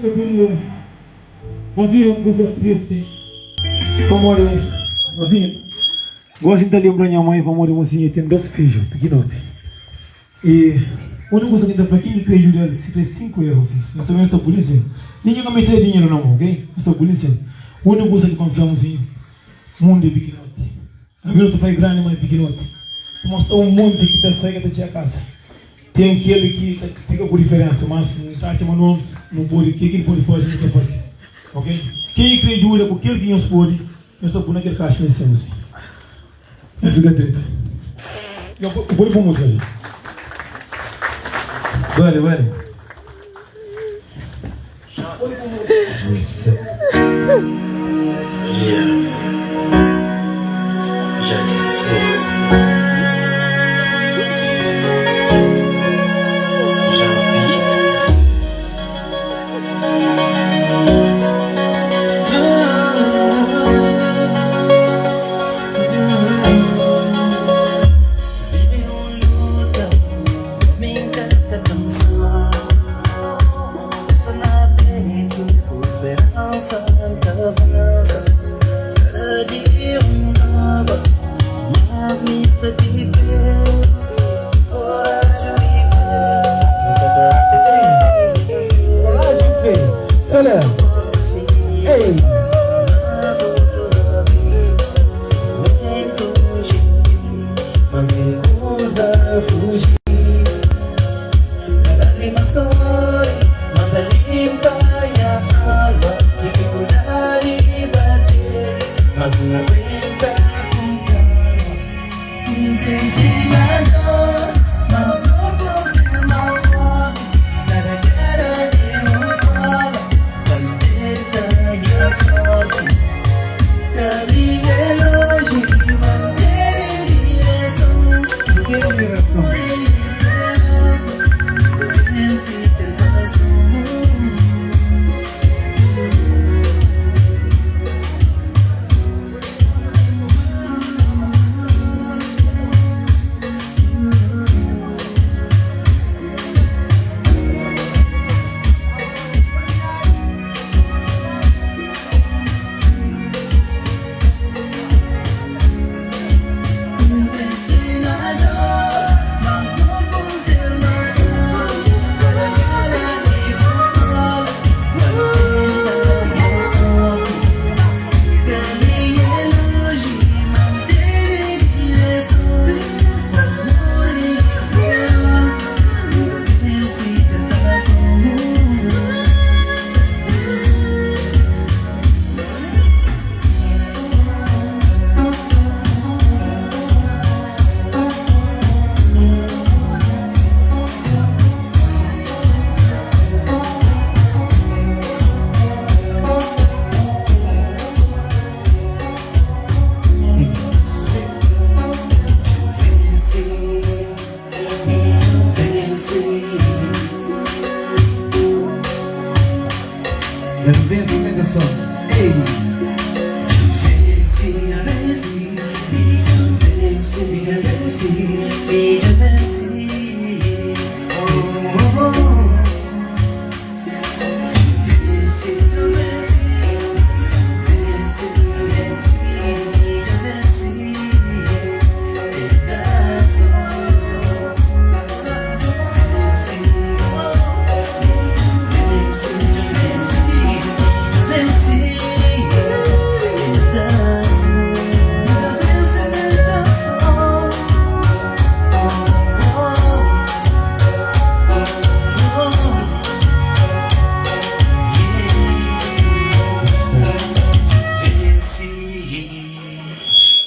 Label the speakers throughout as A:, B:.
A: ka kria faze un kuza tristi pamodi mozinha. Gosi N ta lenbra nha mai pamodi mozinha ten 2 fidju pikinoti. I úniku kuza ki N ta fla ken ki krê djuda-l si krê 5 euro si nhos ta ben sta pulísia ningen ka meste da dinheru na mon ok nhos sta pulísia úniku kuza ki pa N fla mozinhu mundu é pikinoti. Alvês nu ta fla é grandi má é pikinoti pamodi sta un monti ki ta sai ka ta txega kasa. Ten kel ki ta fika ku diferensa, mas N ta atxa ma nos nu pode, kel ki nu pode faze nu ta faze, ok? Ken ki kre djuda ku kel ki nhos pode, nhos ta pui na kel kaxa li sin, si. Nhos fika dretu. Nhos pode pui múzika li. Bale, bale.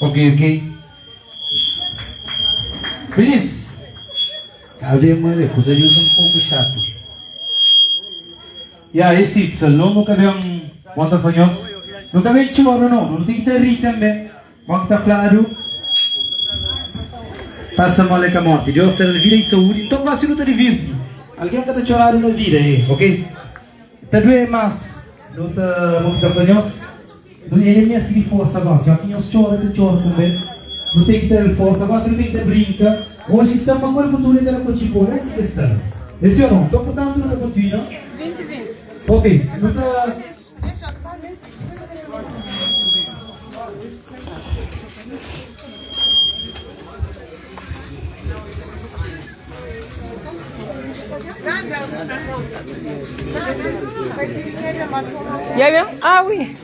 B: Ok, ok. Minis, Cabo male, kusa di usa un pouco chato. Ya, é si, pessoal, não nunca bem bota fanhos, nunca bem choro não, não tem que ter rir também. Bom que tá falado, passa mal é que a morte. Deus será vida e saúde. Então gosto não tá divirte. Alguém que tá chorado na vida, é, ok? Ta doê mas nu ta mo ki ta fla nhos nu el meste di forsa gosi oki nhos txora el ta txora tanbe nu ten ki ta dal forsa gosi nu ten ki ta brinka oji sta ma kuel ku tudu el ta da kotxi poi la ki ke sta é si o no nton purtantu nu ta kontinua. Ok, nu ta.
C: Ah oui.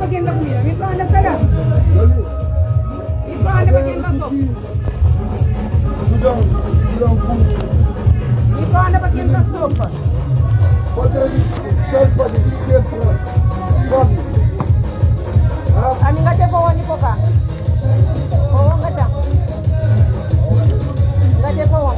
C: pa kenta kumida. Mikroondas ta da. Mikroondas pa kenta sopa. Mikroondas pa kenta sopa. Ami nga te fo woni ko ka. Fo nga ta. Nga te fo won.